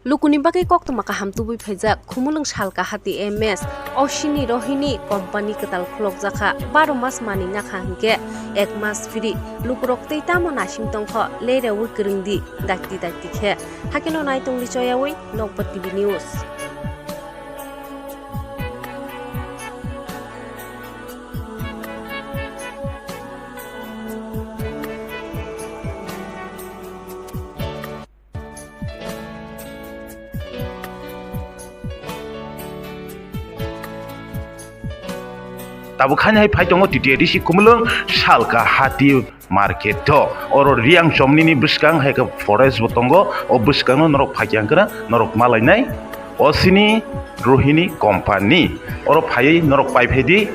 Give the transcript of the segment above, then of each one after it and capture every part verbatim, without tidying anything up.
Lukuni bagwi koktwma kaham tubui phaijak Khumulwng Salka Hati M S, osini Rohini company kwtal khulokjakha, baro mas manwi nakha hinkhe ek mas phiri lukurok tei tamo nasing tongkho lereui kwrwngdi dakti dakti khe. Hakeno naitongdi choyaui Nokbar T V News. Tabuk hani hai phai tongo T T A D C Khumulwng Salka Hati market o. Oro Riang chomnini bwskang hai khe forest bo tongo. O bwskango norok phaikhe ang khe norok malainai. O sini Rohini company. Oro phaiwi norok pai phaidi.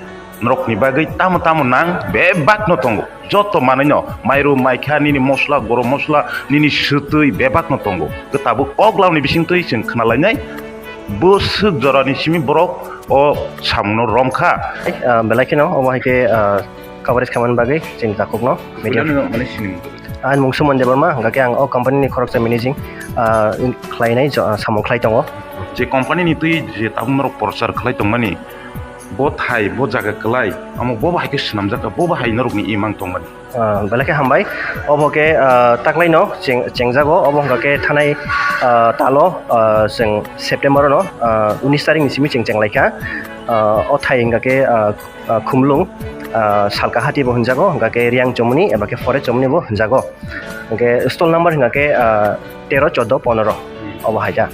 Norokni bagwi tamo tamo nang bebak no tongo. Joto manwi no mairum, maikha, nini mosla, gorom mosla, nini swtwi bebak no tongo. Khe tabuk kok launi bisingtwi chwng khna lainai. Bwswk jorani simi borok o samungno romkha. Ah, belai kheno omo hai khe, ah, coverage khaimani bagwi chwng takhukno media. Belai no mane sini mungkha. Ani mung Suman Debbarma, hwnkha khe ang o company ni khoroksa managing, ah, khlainai jo-, ah, samung khlai tongo. Je company ni twi je tabuk norok prochar khlai tongmani, bo thai, bo jaga kwlai, amo bo bahai khe swnamjakha, bo bahai norokni imang tongmani. Ah, belai khe hambai. Obo khe, ah, taklaino cheng-, chengjago. Obo hwnkha khe thanai, ah, talo, ah, chwng September-o no, ah, unis tarikni simi chwng chenglaikha. Ah, o thai hwnkha khe, ah, ah, Khumulwng, ah, Salka Hati bo hwnjago, hwnkha khe Riang chomoni eba khe Forest chomoni bo hwnjago. Hwnkhe stall number hwnkha khe, ah, tero, choddo, pondro obo hai da.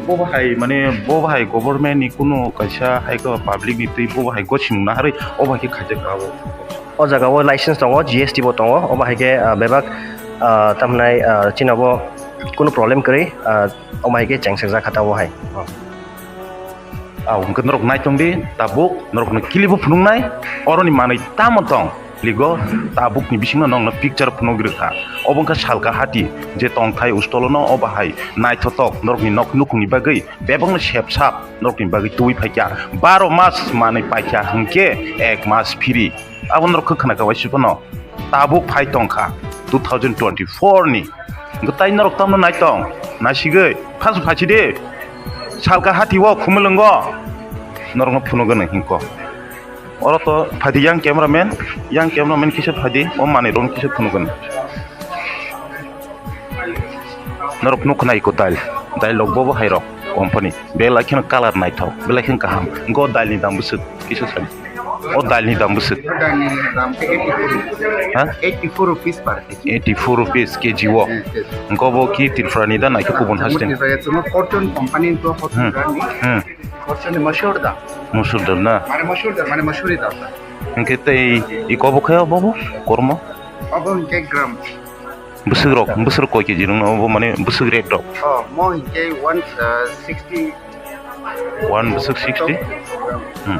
Bo bahai, mane, bo bahai government ni kunu kaisa hai khe public ni twi bo bahai gosimung naharwi o bahai khe khaijak kha abo. O jaga o license tongo, G S T bo tongo, o bahai khe, ah, bebak, ah, tamhinai, ah, chini bo kunu problem kwrwi, ah, o bahai khe chengsakjak kha ta o hai. Ah, hwnkhe norok naitong di, tabuk norokno kilibo phunuknai, oroni manwi tamo tong? Ligo, tabukni bisingo nokno picture phunugwi rwkha. Obo wngkha Salka Hati, je tongthai ustolono o bahai naithotok norokni nok nukhungni bagwi bebakno sepsap norokni bagwi tubui phaikha. Baro mas manwi paikha hwnkhe ek mas phiri. Abo norok khe khna kha waisa phano. Tabuk phai tongkha two thousand twenty-four ni. Hwnkhe tai norok tamno naitong, naisigwi, phas phaisidi. Salka Hati o Khumulwngo norokno phunukgwno hinko. Oro to phaidi yang cameraman, yang cameraman kisa phaidi, o manwi rokno kisa phunukgwno. Norok nukhnai ko dail, dail rok bobo hai rok company, belai kheno colour naithok, belai kheno kaham. Go dail ni dam bwswk kisa sadi. O dail ni dam bwswk. Dail ni dam khe eighty-four rupees. Ha? Eighty-four rupees per K G. Eighty-four rupees K G o. Hmm, K G. Hwnkhe obo ki Tripura ni da naikhe kubun haste? Tripura ni da, Fortune company to Fortune. Hmm. Brand ni. Hmm. Fortune ni mashur da. Mashur da na? Mane mashur da, mane mashuri da. Hwnkhe tei iko bo khe obo bo kormo? Obo hwnkhe gram. Bwswk rok, bwswk koi K G rwngno obo mane bwswk rate rok? Oh, mo hwnkhe one, uh, sixty. One bwswk sixty? Hmm.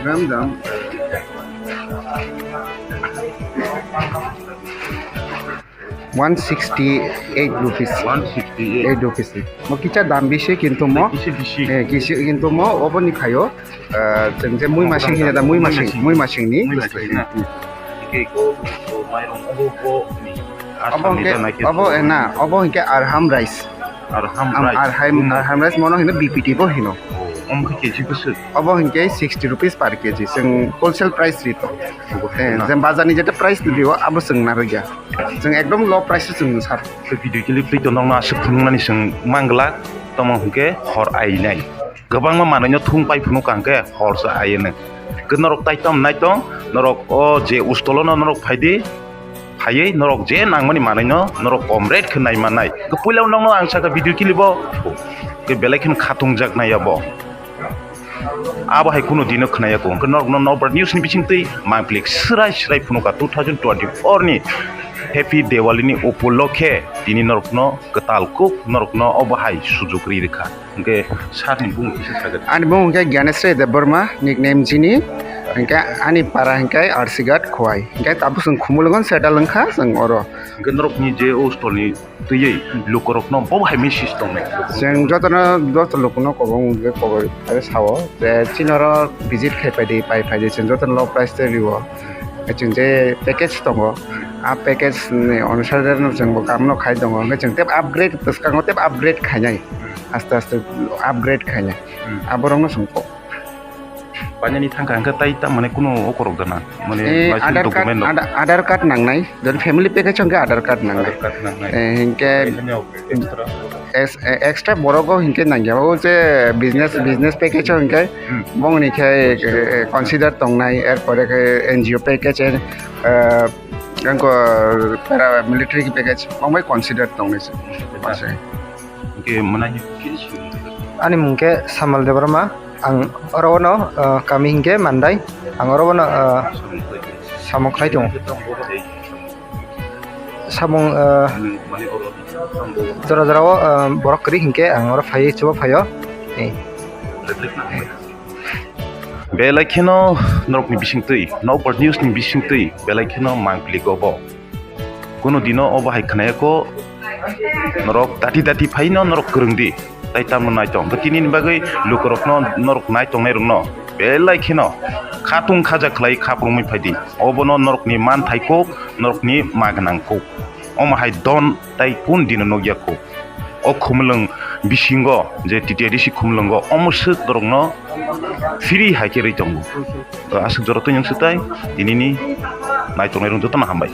Gram dam. One sixty-eight rupees. One sixty-eight. Eight rupees. Mo kicha dam bisi kintu mo. Bisi bisi. Eh, kisi kintu mo oboni khayo. Ah, chwng je mui masing hino da, mui masing, mui masing ni. Mui masing na. Hmm. Ike ko, ko mairung obo ko ni. Obo hwnkhe, obo, eh, na, obo hwnkhe arham rice. Arham rice. Arham, hmm. Arham rice mono hino B P T bo hino. Oh, omo khe K G bwswk? Obo hwnkhe sixty rupees per K G. Chwng wholesale price rito. Obo khe na. Eh, je bazar ni jeta price rito, abo chwng narwkya. Chwng ekdom low price o chwng sar. Video clip twi to nokno aswk phunuknani chwng manglak, tamo hwnkhe hor ainai. Kwbangma manwino thung pai phunuk ang khe hor se aiya nw. Khe norok tai tamo nai tong, norok o je ustolo no norok phai di, phaiwi norok je nangmani manwino norok kom rate khe nai mannai. Khe puila nokno ang saka video clip o khe belai kheno khatung jak nai abo. Abo hai kheno dino khna ya khe norok no Nokbar News ni bising twi mangpili srai srai phunuk kha two thousand twenty-four ni Happy Diwali ni upolokhe tini norok no kwtal kuk norok no obo hai sujug ri rwkha. Hwnkhe sir ni bumung kisa sajakh. Ani bumung hwnkhe Gyanesri Debbarma, nickname Jini. Hwnkhe ani para hwnkhe Arsigat Khowai. Hwnkhe tabuk chwng Khumulwngo settle wngkha chwng oro. Hwnkhe norokni je o stall ni twiwi lukorokno bo hai message tongnai? Chwng jotono, joto lukuno kobong hwnkhe kobor sao je chini oro visit khai phaidi, pai phaidi, chwng jotono low price twi rio. Chwng je package tongo, a package ni onusare no chwng bo kaam no khai tongo, hwnkhe chwng tei upgrade bwskango tei upgrade khainai, aste aste upgrade khainai, aborokno chwng kok. Painani thangkha hwnkhe tai ta mane kunu okorok jana, mane Eh, license Aadhaar card, document rok. Aadha-, Aadhaar card nangnai, jodi family package hwnkhe Aadhaar card nangnai. Aadhaar card nangnai. Eh, hwnkhe Painani extra. Ex-, eh, extra borogo hwnkhe nangya, o je business, business package o hwnkhe Hmm. bongni khe, eh, consider tongnai, erpore khe N G O package, eh, angko paramilitary package, bongbai consider tongnai se. Masa. Hwnkhe mwnai. Ani mung khe Samal Debbarma, ang oro no, eh, kami hwnkhe Mandai, ang oro no, eh, samung khlai tongo. Samung, eh, jora jora o, eh, borok kwrwi hinkhe ang oro phaiwi chuba phaio. Eh. Belai kheno norokni bisingtwi, Nokbar News ni bisingtwi belai kheno mangpili go bo. Kunu dino obo hai khnaya ko norok dati dati phaino norok kwrwng di. Tai tamo naitong. Hwnkhe tinini bagwi lukurokno norok naitongnai rokno belai kheno khatung khaja khlai khaprwngwi phai di. Obono norokni manthai kok, norokni ma gwnang kok. Omo hai don tai kun dino nukya kok. O khumulwng bisingo je T T A D C khumulwngo omo swk norokno free hai khe rwi tongo. To aswk jora twi nung swtai tinini naitongnai rok jotono hambai.